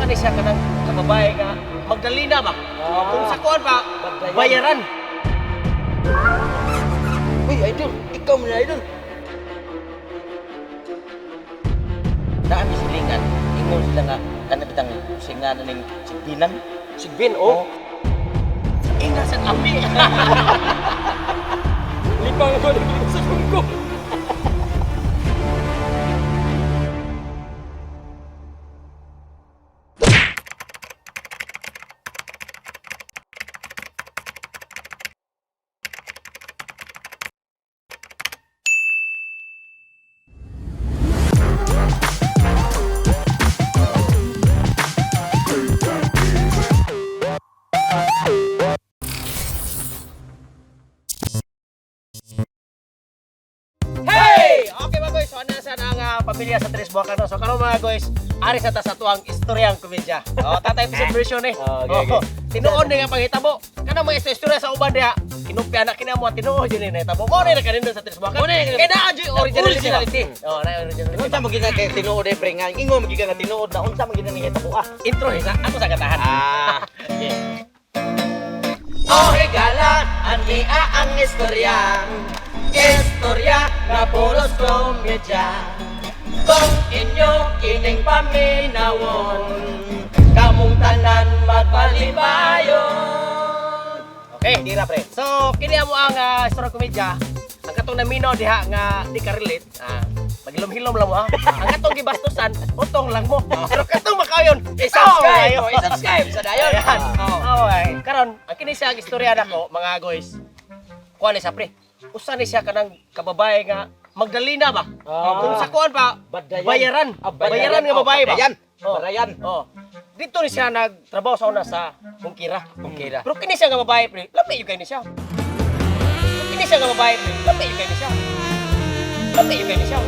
Usa ni siya kanang kababae nga Magdalena ba? Kung sa kuan ba, Bagdayan. bayaran. Uy, idol, ikaw man idol. Daan mi silingan. Ingon sila nga kana bitang singanan ning Sigbinan. Sigbin, oh. Inga sa api. Lipang ko sa kungko. Hey! Okay mga guys, so ano saan ang pamilya sa Tres Buakano. So karon mga guys, ari sa ta sa tuang istoryang komedya. Oh, tatay episode version eh. Oh, okay, okay. Oh, tinuod nga panghitabo. Kana mga istorya sa uban diha, kinupya na kina mo tinuod jud ni nahitabo. Mo ni nakaninda sa Tres Buakano. Mo ni Kay naa jud originality. Originality. Oh, na originality. Unsa man gid kay tinuod eh pre nga ingon man gid ka nga tinuod na unsa man gid ni hitabo ah. Intro eh, sa ako sa katahan. Ah. Okay. Oh, higala, ani ang istorya. Istorya nga puros komedya. Kung inyo kining paminawon, kamong tanan magpalibayon. Okay. Tira pre. So, kini mo ang istorya komedya. Ang katong namino diha nga di ka relate, maghilom-hilom lang mo ha. Ang katong gibastusan, utong lang mo. Pero katong makayon, I-subscribe, oh, oh, i-subscribe sa dayon. Ayan. Oh. Okay. Karon, ang kini siya ang istorya nako, mga guys. Kuan ni siya pre. Usa ni siya kanang kababae nga Magdalena ba? Ah. Kung sa kuan pa, Badayan. bayaran. Ah, bayaran nga babae ba? Badayan. Oh. Badayan. Oh. Dito ni siya nagtrabaho sa una sa Bungkira. Bungkira. Pero kini siya nga babae pre, lami yung kay ni siya. Pero kini siya nga babae pre, lami yung kay ni siya. Lami yung kay ni siya.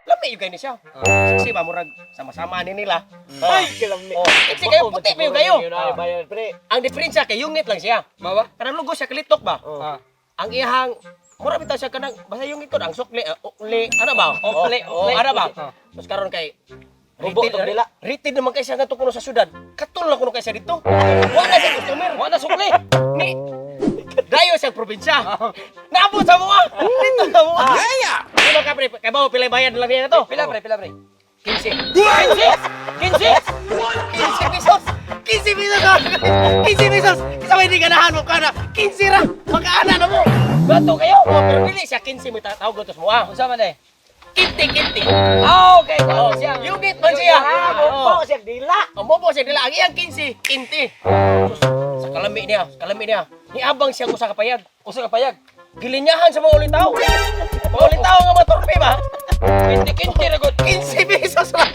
Lami yung kay ni siya. Sexy ba murag sama-sama ni nila. Ay, kalami. Oh, sexy kayo, puti pa yung kayo. Ay, bayan pre. Ang diferensya kay yungit lang siya. Mawa? Kanang lugo siya kalitok ba? Oh. Ah. Ang iyahang mura bitaw siya kanang basta yung ito ang sukli, ukli, ano ba? Ukli, Oh, ukli. ano ba? Oh. Tapos karon kay Rubo rated- tong dila. Rated naman kay siya ngadto kuno sa syudad. Katul na kuno kay siya dito. Wala siya customer. Wala sukli. Ni dayo siya probinsya. Naabot sa mua. Dito sa mua. Yeah. Ano ka pre? Kay bawo pilay bayad lang niya to. Pila pre, pila pre. 15. 15? 15 pesos. 15 pesos. 15 pesos. Isa may di ganahan mo kana. 15 ra. Makaana na mo. Bato kayo. Oh, pero dili siya 15 mo tawag to sa mua. Unsa man eh? Kinti, kinti. Ah, okay. Oh, Oh, siya. Yugit man siya. Ah, Oh. bumpo siya dila. Ang mobo siya dila ang iyang 15, kinti. Sus, sa kalami niya, sa kalami niya. Niabang siya ko sa kapayag. Usa ka payag. Gilinyahan sa mga ulitaw. Mga ulitaw nga matorpe ba? Kinti-kinti ra gud. 15 pesos lang.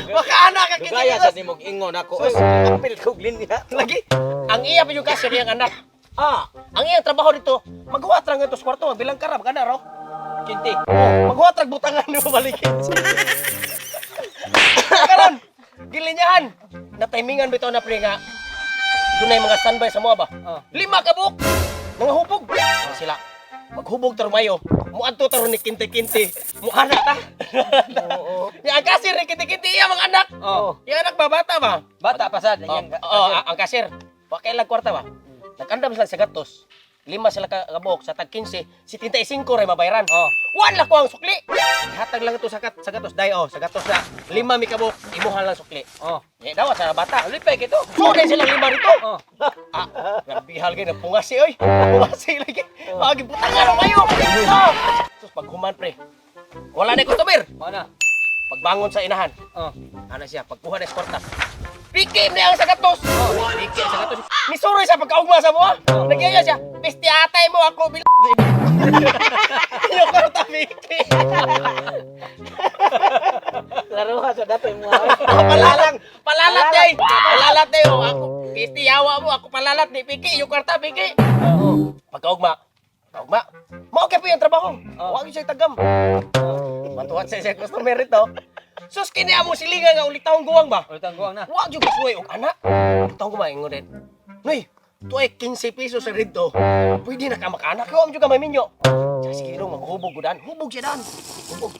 Makaana ka 15 Dugaya sa pesos. nimog ingon ako. Ay, apil kog linya. Lagi. Ang iya pa yung kasya niyang anak. Ah, Ang iyang trabaho dito, maghuwat ra ngadto sa kwarto, bilang ka ra, magana raw. Kinti. Oh, maghuwat ra butangan mo balikin. Karon, gilinyahan. Na timingan bitaw na pre nga. Dunay mga standby sa mga ba. Oh. Lima ka buok. Nangahubog. Ano sila. Maghubog tarumayo. Muadto taron ni kinti-kinti. Muana ta. Oo. Ya ang kasir ni kinti-kinti iya mga anak. Oh. Iya anak ba bata ba? Bata pa sad Oh, iyang. oh, ang kasir. Wa kay lag kwarta ba? Nag-andam sila sa gatos. Lima sila ka kabuok sa tag 15, 75 ray mabayaran. Oh. Wala ko ang sukli. Ihatag lang ito sa, kat, sa gatos dai oh, sa gatos na lima mi kabuok, imuha lang sukli. Oh. Eh dawa sa bata. Lipay kito. So dai sila lima rito. Oh. Ah, grabihal kay napungasi oy. Pungasi lagi. Mga gibutangan na kayo. Oh. Sus paghuman pre. Wala na customer. Mana? Pagbangon sa inahan. Oh. Ana siya, pagkuha na sa kwarta. Pikim niya ang sagatos. Oh, pikim sa gatos. Misuroy sa pagkaugma sa mo. Oh. Nagyaya siya. Pesti atay mo ako bil. Yung kwarta piki. Laro ka sa dati mo. Palalang, palalat day. Palalat day oh. Ako pesti yawa mo, ako palalat ni piki yung kwarta piki. Oh. Pagkaugma. Pagkaugma. Mao kay po yung trabaho. Oh. Wa gyud siya tagam. Matuwat sa siya customer rito. Sus kini amo silinga nga ulit taong guwang ba? Ultang guwang na. Wa gyud kasuway og anak. Taong kumain din. Noy, tuay 15 pesos sa rito. Pwede na ka makaanak. Kaya am jud ka may minyo. Siya, sige dong, maghubog ko dan. Hubog siya dan. Hubog.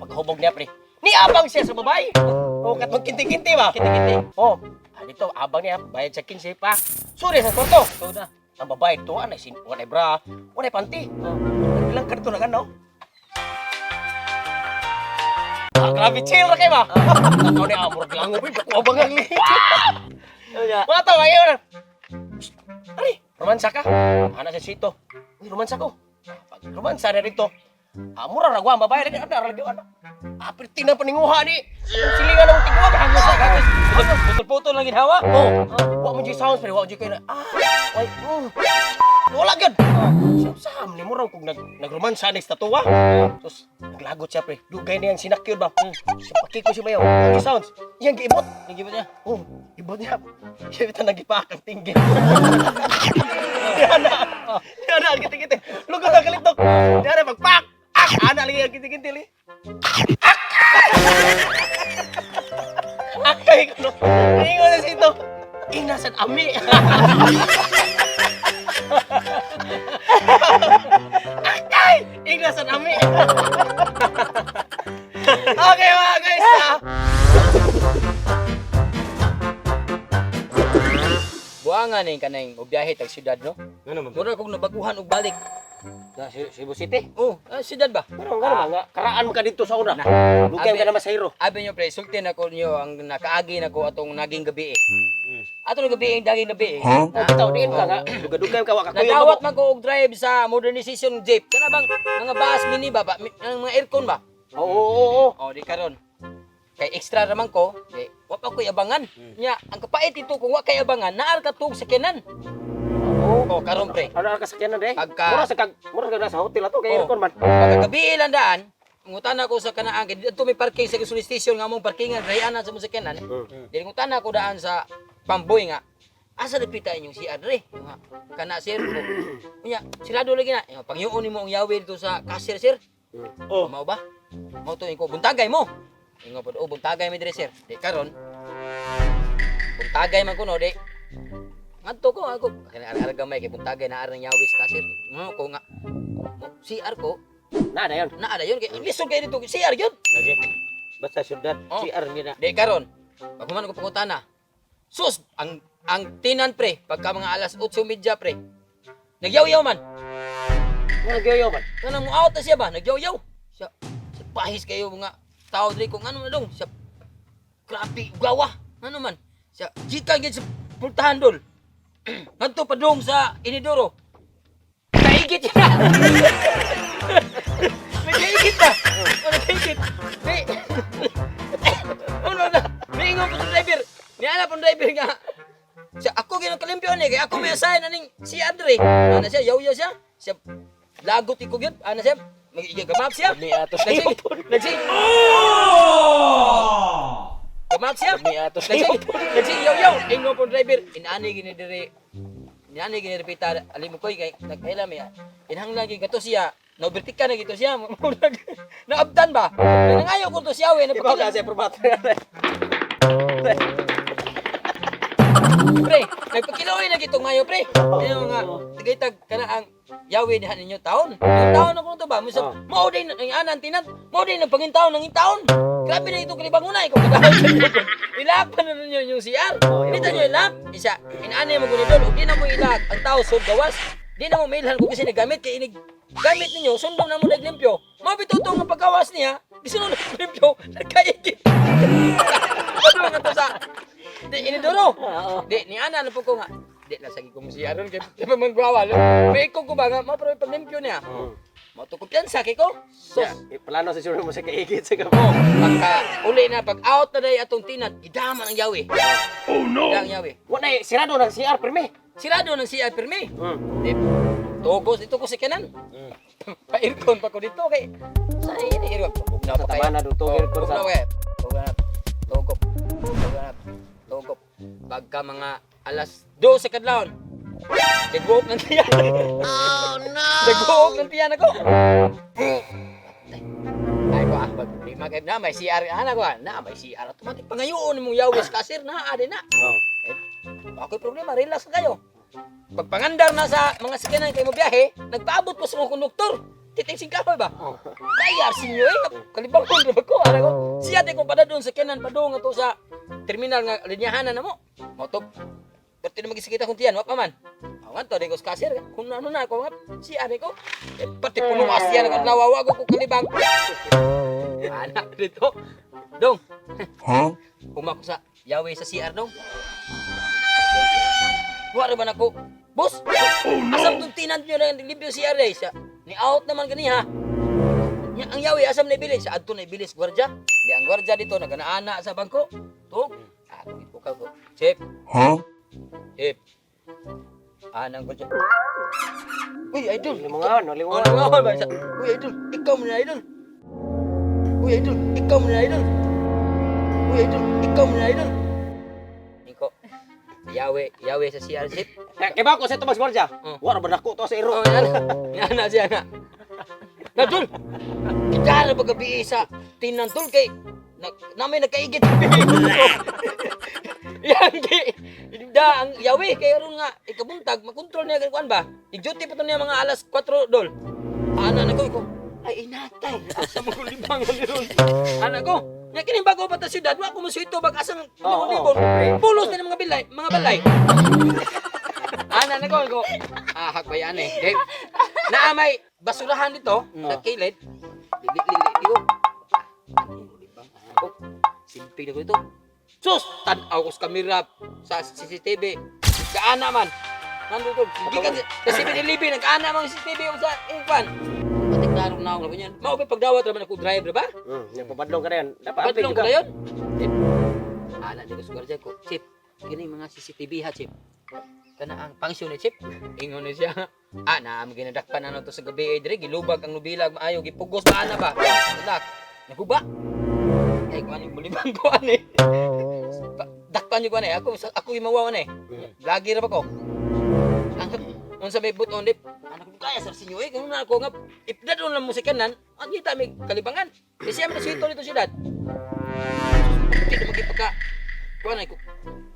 Pagkahubog niya, pre. Niabang siya sa babae. Oh, katong kinti-kinti ba? Kinti-kinti. Oh, dito abang niya bayad sa 15 pa. Suri sa kwarto. So na. Ang babae to anay sin walay bra, walay panty. Oh. Bilang ka dito na ganaw. Ah, grabe chill ra kay ba? Ako ni amor lang uy, dako abang ang li. Ano niya? Mga tao ayo na. Ari, romansa ka. Ana sa sito. Uy, romansa ko. Pag romansa na dito. Ah, mura ra ang babae lagi ana lagi ana. Ah, perti na paninguha ni. Ang silingan ng tigwa. Gahangos na, gahangos. Putol-putol lang ginhawa. Oh, wa mo jud sounds pero wa jud kay na. Ah, way. Wala gyud. Siya sam ni mo raw kung nagromansa ni sa tatuwa. Tapos naglagot siya, pre. Dugay na yang sinakyod ba. Siya paki ko siya mayaw. Wa jud sounds. Iyang giibot. Nagibot niya. Oh, ibot niya. Siya bitaw nagipak ang tinggi. Yan na. Yan na, kiti-kiti. Lugo na kalitok. Yan na, magpak! Ah! Ana lagi ang kiti-kiti li. Akay ko no. Ingon na sito. Inasan ami. Akay! Inasan ami. Okay, mga guys. Ah. Buangan ni kanang biyahe tag syudad no. Ano man? Mura kog nabaguhan og balik. Na, Cebu City? Oh, syudad ba? Pero nga naman nga, karaan mo ka dito sa una. Lugay ka naman sa hero. Abi nyo pre, sulti na ko niyo ang nakaagi na ko atong naging gabi eh. Atong gabi ang daging gabi eh. Huh? Oh, bitaw, diin ka nga. Dugay-dugay ka, waka kuyo. Nadawat man ko og drive sa modernization jeep. Kana bang mga bus mini ba, ang mga aircon ba? Oo, oo, oo. Oh, di karon. Kay extra raman ko, di wa pa ko'y abangan. Nya, ang kapait ito kung wa kay abangan, naar ka tuog sakyanan. Oo. Oh, karon pre. Ano ang kasakyanan de? Mura sa kag sa hotel ato kay Oh. aircon man. Pagkagabi lang daan, ngutana ko sa kanaan kay didto may parking sa gasoline station nga among parkingan rayan sa mong sakyanan. Dili ngutana ko daan sa Pamboy nga. Asa dapita inyong CR dre? Nga kana sir ko. Unya, sirado lagi na. Ingon, Pangyuon nimo ang yawi dito sa cashier sir. Oh. Mao ba? Mao to inko buntagay mo. Ingon pod, oh buntagay mi dire sir. Di karon. Buntagay man kuno di. Ngadto ko ako kani ar gamay kay buntagay na arang yawi sa cashier. Mo ko nga mo, CR ko Na na yon. naa dayon kay lisod kay dito CR gyud. Lagi. Basta syudad, Oh. CR gina. Di karon. Pag human ko pangutana. Sus, ang tinan pre pagka mga alas 8:30 pre. Nagyaw-yaw man. Nga nagyoyo man. Kanang mo out na siya ba? Nagyaw-yaw. Siya, sa pahis kayo mga tao diri kung ano man dong. Siya, grabe, gawa. Ano man. Siya, gikan gid sa pultahan dol. Ngadto pa dong sa Inidoro. Kaigit siya. Nagkaigit ba? Oh, nagkaigit. Di. Ano na? Miingon po sa driver. Niana po driver nga. Siya, ako ginakalimpyo ni kay ako may asahan aning si Andre. Ana siya, yaw-yaw siya. Siya, lagot iko gyud. Ana siya, mag-gamap siya. Ni ato sa iyo. Nagsig, Gamap siya. Ni ato sa iyo. Nagsig, yaw-yaw. Ingon po driver, inaani gini diri. Inaani gini repita alim ko kay nagkaila mi. Inhanglan gyud kato siya. Naubertika na gito siya. Naabdan ba? Nangayo ko to siya we Ibaw napakila. ka sa probato. Pre, nagpakiloy na gitong mayo pre. Ano nga, tagaytag kana ang yawi diha ninyo taon. Yung taon ako to ba? Musa, mao din ang anan tinan, mao din ang pangintaon ng taon. Grabe na itong kalibangunay kung kadahon sa inyo. Ilak pa na ninyo yung CR. Dito nyo ilak. Isa, inaanay mo gunidol, ug di na mo ilak ang tao sud gawas. Di na mo mailhan kung kasi nagamit kay inig gamit ninyo, sundong na mo naglimpyo. Mao bitaw to nga paggawas niya, bisan mo naglimpyo, nagkaigit. Ano nga to sa Di inidoro. Di ni ana na po ko nga. Di lang sagi ko mo si Aron kay di pa man gwawal. May ko ko ba nga mao pero paglimpyo niya. Mao to kumpiyansa kay ko. Sus. Plano sa sure mo sa kaigit sa Oh, gamo. pagka uli na pag out na day atong tinat, idaman ang yawi. Oh no. Idam ang yawi. Wa na sirado ng CR pirmi. Sirado ng CR pirmi. Di togos dito ko sa kanan. Pa-aircon pa ko dito kay sa ini aircon. Bugnaw pa Sa kayo. tamana dito, Oh, aircon sa- bugnaw kayo. Bugnaw. Togop. Bugnaw. Togop. Pagka mga alas 2 sa kadlawon. Nagbuok ng tiyan. Oh no. Nagbuok ng tiyan ako. Ay ko ah, pag di magay na may CR ana ko ah. Na may CR automatic pangayoon mong yawis kasir na adi na. Oh. Eh, ako'y problema, relax na kayo. Pagpangandar na sa mga sakyanan kayo mo biyahe, nagpaabot po sa mga konduktor. Titing singkahoy ba? Kaya sinyo eh. Kalibang ko, di ba ko? Ara ko. Siya di ko pada doon sa kenan, padung nga to sa terminal nga linyahanan na mo. Mo to. Pero di magisikita kung tiyan, wa pa man. Ako nga to, di ko sa cashier. Kung ano na ako nga, siya di ko. Eh, pati puno asya na ko, nawawa ko kalibang. Anak dito. Dong. Huh? Uma ko sa Yahweh sa CR dong. Wa ra man ako. Boss, oh, no. Asam tong tinant nyo na limpyo CR day siya. Ni out naman gani ha. Nya ang Yahweh asam na ibili sa adto na ibili sa gwardiya. Di ang gwardiya dito naganaana sa bangko. Tug. Ah, ipukaw ko. Chip. Huh? Chip. Anang gwardiya. Uy, idol. Limangan, Oh, limangan. nangawan ba siya? Uy, idol, ikaw mo na idol. Uy, idol, ikaw mo na idol. Uy, idol, ikaw mo na idol. Niko, Yahweh, Yahweh sa CR ship. Kaya ba ako sa Tomas Guardia? Oh. Wala ba nako to sa iro? Oh, yan. Yan na siya nga. Na, dul! Kita na paggabi sa tinan, dul, kay na, namin nagkaigit. Yan, kay da, ang Yahweh, kay aron nga, ikabuntag, makontrol niya, kuan ba? I-duty pa to niya mga alas 4, dol. Ana na ko, ko, ay inatay, asa mo kong libangan ni ron. Ana ko, nga kining bago pa ta syudad, wa ko mosuito bag asang Oo, libon-libon. oo. Pulos na ng mga bilay, mga balay. Ana na ko, ko. Ah, hakbayan eh. Di. Naa may basurahan dito sa kilid. Li li li li ko. Ako, simple na ko dito. Sus, tan-aw ko sa kamera sa CCTV. Gaana man. Nandito, gikan sa 7-Eleven, nag-ana man ang CCTV sa ingpan. Pati klaro na ako na yan. Mao ba pagdawat raman ako driver ba? Yung pabadlong ka na yan. Dapat Badlong ka na yun? Chip. Ana, di ko sugar ko. Chip, gini mga CCTV ha, Chip. Kana ang pangsyon ni Chip. Ingon ni siya. Ah, na ang ginadakpan na to sa gabi eh, dire gilubag ang nubilag maayo gipugos ba ana ba? Dak. Naguba. Ay kuan ni mulibang ko ani. Dakpan niyo kuan eh. Ako ako imawaw ani. Lagi ra ba ko? Ang unsa may buton dip. Anak ko kaya sa sinyo eh kung na ako nga ipdadon lang mo sa kanan, ang kita may kalibangan. Kasi siya man sa dito siyudad. Hindi na magipagka. Kuan ay ko.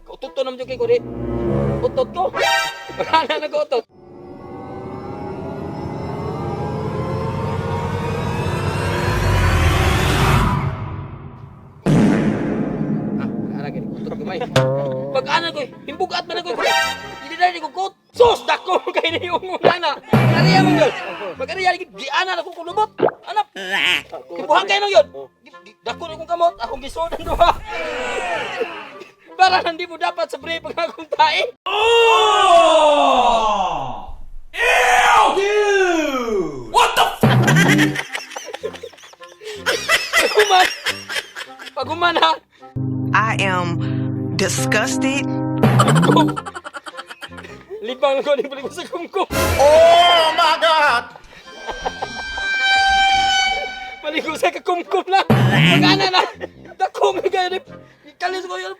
Kautot to naman kay ko di. Utot ko. Wala na nag-utot. Ah, ana gani utot gamay. Pag ana ko, himbugat man ako. Hindi na ko kot. Sus, dako kay ni yung una. Ariya man yun. Pag ariya di ana na ko kulubot. Ana, kibuhan kayo nang yun. Dako na kong kamot, akong gisudan duha. Para hindi mo dapat sa pre pag akong tae. Oh! Ew! What the f- Pag-uman, pag-uman ha, I am disgusted. Libang ko ni balik ko sa kumkum. Oh my God! Maligo sa kakumkum na. Pag-ana na. Dako nga kayo ni. Kalis ko yun.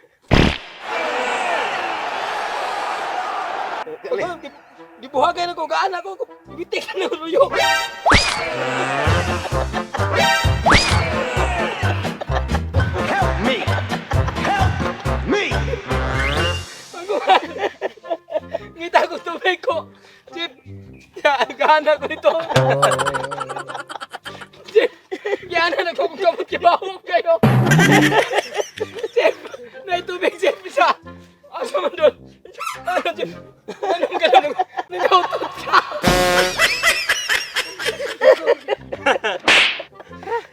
Pag- Gibuhagay na ko, gaan ako. Bitik na ruyo. Help me! Help me! Pag-uman. Ngita ko tubig ko. Chip. Gaana ko nito. Chip. Gaana na ko kung kamot kibaho kayo. Chip. Naitubig, Chip. Isa. Asa man doon? Ano, Chip? Anong ganun? Nagautot ka.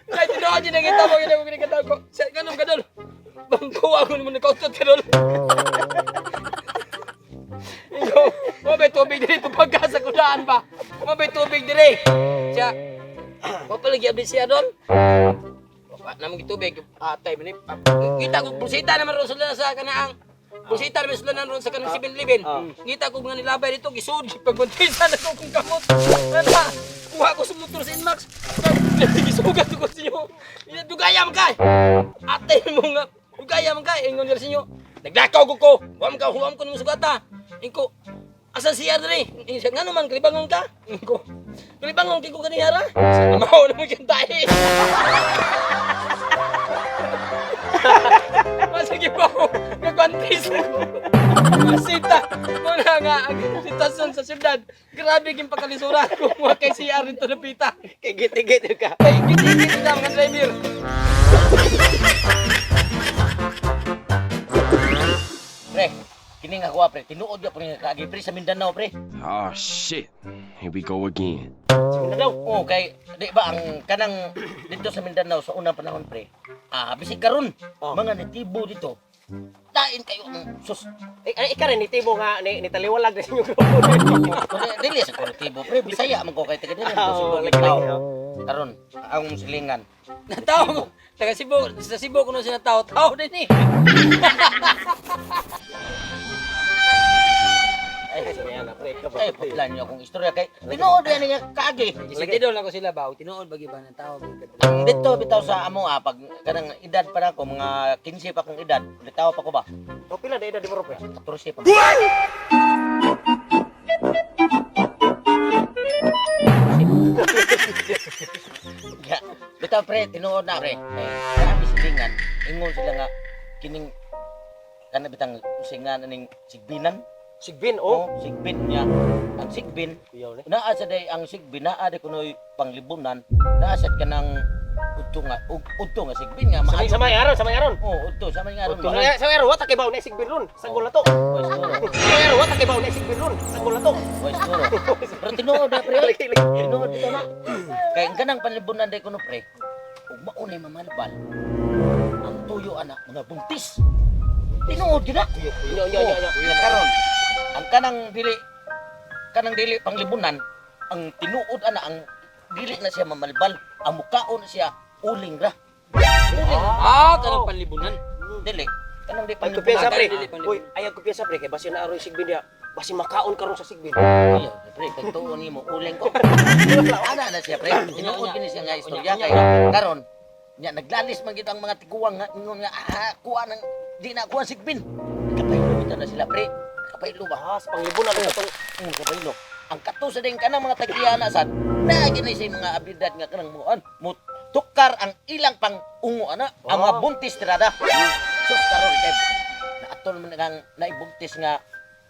Kahit tinuod yun, nakita mo, ginagawa ko, ko. Sa ganun, ganun. Bangko ako naman nagautot ka doon. Ikaw, mabay tubig diri pagka sa kudaan ba? Mabay tubig diri. Siya. Wa pa lagi abdi siya doon. Wa na mo tubig atay man ni. Kita ko bulsita naman ron sila sa kanaang bulsita naman sila ron sa kanang 7-Eleven. Ngita ko mga nilabay dito gisud pagbuntisan ako kung kamot. Ana, kuha ko sa motor sa Inmax. Gisugat ko sa inyo. Dugaya man kay. Atay mo nga dugaya man kay ingon nila sa inyo. Naglakaw ko ko. Wa man ka huwam ko nimo sugata. Ingko, asa siya diri? Ingko siya, ngano man kalibangon ka? Ingko, kalibangon kay ko ganiha ra. Mao na mo kang tahi. Masagi pa ako. Nagbantis ako. Pasita. Muna nga ang sitwasyon sa syudad. Grabe king pakalisura kung wa kay CR nito napita. Kay git-git ka. Kay git-git na mga driver. Pre, kini nga kuha pre, tinuod gyud pre nga kaagi pre sa Mindanao pre. Oh shit. Here we go again. Mindanao. Oh, kay di ba ang kanang dito sa Mindanao sa unang panahon pre. Ah, bisig karon Oh. mga nitibo dito. Dain kayo ang sus. Eh, ay, ika rin, nitibo nga, ni taliwalag na sa inyong grupo. Kung dili sa kolektibo pre, Bisaya man ko kay taga dili. Ah, oo, Lagi lagi, lagi, Karon ang silingan. Nataw taga Cebu, sa Cebu kuno sila tao, tao din eh. Ay, Ayan na, pre. ay putlan niyo akong istorya kay tinuod yan nga kaagi. Gisigidol ako sila ba, tinuod bagi ba ng tao. Ang dito bitaw sa amo ah, pag kanang edad pa na ako, mga 15 pa akong edad, bitaw pa ko ba? O, pila na edad di mo ro, pre? 14 pa. Ya, bitaw pre, tinuod na pre. Eh, grabe silingan, ingon sila nga kining kana bitang singan ning sigbinan. Sigbin, oh. Oh, sigbin niya. Ang sigbin, Kuyaw ni. naa sa day ang sigbin, naa day kunoy panglibunan, naa sad kanang udto nga udto nga sigbin nga Sa maayo. may aron, sa may aron. Oh, udto sa may aron. Sa may aron, wata kay baw na sigbin ron. Sa gula to. Oh, siguro. Sa may aron, wata kay baw na sigbin ron. Sa gula to. Oh, siguro. Pero tinuod na pre. Lagi, lagi. Tinuod dito na. Kay ang kanang panlibunan day kuno pre. Ug maunay mamalbal. Ang tuyo ana mga buntis. Tinuod gyud na. Nyo, nyo, nyo, nyo. Oh, karon ang kanang dili panglibunan ang tinuod ana ang dili na siya mamalbal ang mukaon na siya uling ra. Uling. Ah, kanang panlibunan. Dili kanang di Ay, kumpiyansa, panlibunan. pre. Dili, dili. Uy, ayaw kumpiyansa, pre. Kay basin na aron sigbin niya. Basin makaon karon sa sigbin. Ayaw, pre, pagtuon nimo uling ko. Ana na siya pre. Tinuod kini siya nga istorya kay karon nya naglalis man gid ang mga tiguang nga ingon nga ah, kuha ng di na kuha sigbin. Kapaylo bitaw na sila pre. Kapaylo ba? Ah, sa panglibunan na itong Kapaylo. Ang kato sa din kanang mga tagiyana sad. Naa gini sa mga abilidad nga kanang muan mo tukar ang ilang pang ungo ana ang mga buntis tirada. Sus karon kay naatol man ang naibuntis nga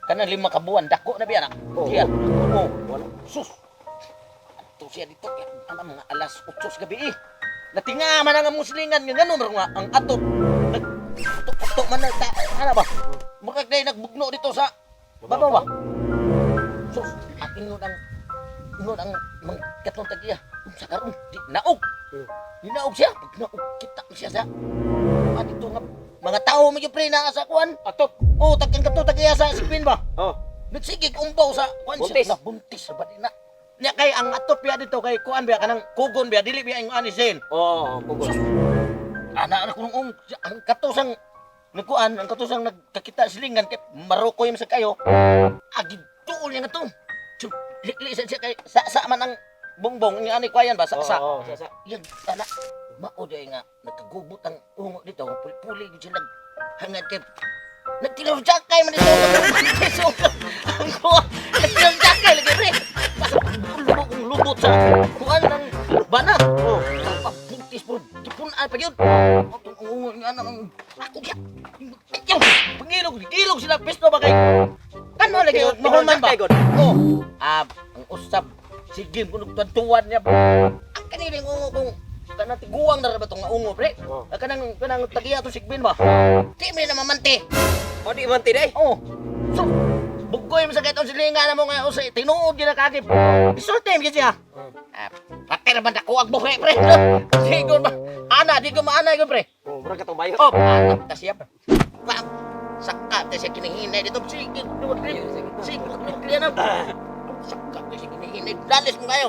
kanang 5 ka buwan dako na biya na. Oo. Diya. Oo. Sus. Ato siya dito ana mga alas 8 sa gabi eh. Natinga man ang muslingan nga ngano man nga ang atop. Nagtutok man na ta ana ba? Murag day nagbugno dito sa babaw ba? Sus, at ingon ang mga katlong tagiya. Unsa karon di naog. Di naog siya. Pag naog kita siya sa ah, dito nga mga tao medyo pre naa sa kuan. atop. Oh, tag ang katlong tagiya sa sipin ba? Oh. Nagsige umbaw sa kuan Buntis. siya. Na buntis sa ba di na. Nya kay ang atop biya dito kay kuan biya kanang kugon biya dili biya ang ani sin. Oo, pugol. Ana ana kunong ung ang katusang nagkuan ang katusang nagkakita silingan kay Maroko yung sa kayo. Agi tuol niya nga to. Likli sa siya kay sa man ang bongbong nga ani kwayan ba sa sa. Oo, sa sa. Yan ana mao day nga nagkagubot ang ungo dito puli-puli gid sila hangad kay nagtilaw jakay man dito ang ang kuha nagtilaw jakay lagi pre basta lubot ang lubot sa kuan ng bana. Oh. Buntis po, gipunan pa yun. Atong ungo nga na ang ako siya. Ayaw, pangilog, gilog sila pisto ba kay kano lagi mahulman ba? Oh, ah, ang usab sige kuno tuwan niya. Ang kanilang ungo kung kanang tiguang na ra ba tong nga ungo pre? Oh. Ah, kanang kanang tagiya to sigbin ba? Di man na mamante. O, di man tinay. Oh. So, bugkoy mo sa katong silingan na mo nga usay tinuod gyud na kagib. Isulti gyud siya. Ah, patay ra man ako ang buhi pre. Di ko ma ana, di ko maana ko pre. Oh, murag katong bayot. Oh, anak ta siya. Pam. Saka ta siya kinihinay dito. Sige, duwag pre. Sige, duwag pre na. Saka ta siya kinihinay. Dalis mo kayo.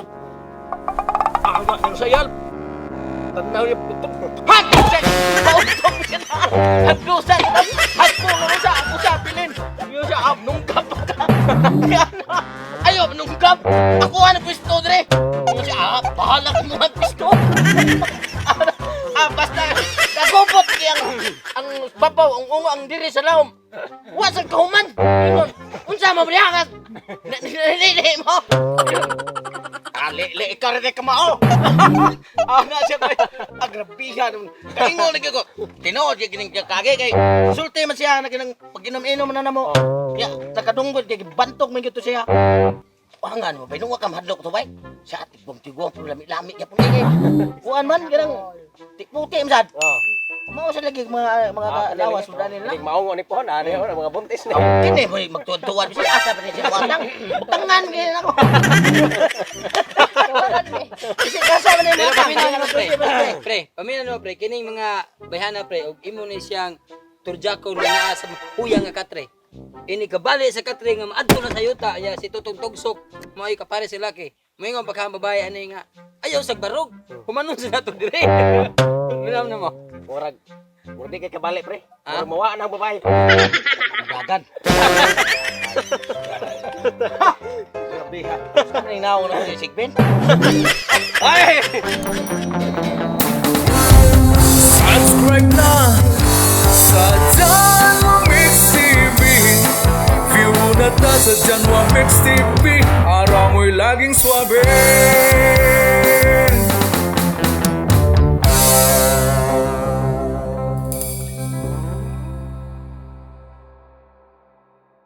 Ah, ang sayal. Tanaw niya putok. Hatog siya! Pautog siya na! Hagdusan! Hagko nga siya! Ako siya, pilin! Yun siya, ah, nunggap pa ka! Ayo, nunggap! Ako ano pwesto, dre! Yun siya, ah, bahala ko mga pwesto! Ah, basta, nagupot niya ang babaw, ang ungo, ang diri sa laom. Wa sa kahuman! Ingon, unsa mo ba ka? Nalili mo! Ah, le, le, ikaw rin kamao! Ana siya kay agrabihan. Kaingon lagi ko. Tinuod gyud kining kage kay sulti man siya na kinang pag inom-inom na namo. Kaya nakadunggot kay bantog man gyud to siya. Wangan mo bay, nung ka mahadlok to bay. Sa tigwang tigwang pero lami-lami gyapon kay. Kuan man kanang puti man sad. Oh. Mao sa lagi mga lawas mo dani na. Kining maungo ni Pohon, ano yun, mga buntis ni. Kini boy magtuwan-tuwan siya asa pa ni siya watang. Butangan kay nako. Kasi kasa man ni Pero mga paminaw mo, pre. Pre, paminaw mo, pre. Kining mga bayhana, pre, og imo ni siyang turjako nga naa sa huyang nga katre. Ini kabali sa katre nga maadto na sa yuta, ya si Tutong Tugsok, mao'y kapare si Laki. Moingon pagka babae ani nga ayaw sa barog. Humanon sa nato dire. Minaw na mo. Murag, murag di kay kabali, pre. Ah? Murag mawaan ang babae. Dagan. Grabe ha. Saan ni naon na si Sigbin? Ay! Subscribe na sa Janwa Mix TV. View na ta sa Janwa Mix TV. Araw mo'y laging swabe.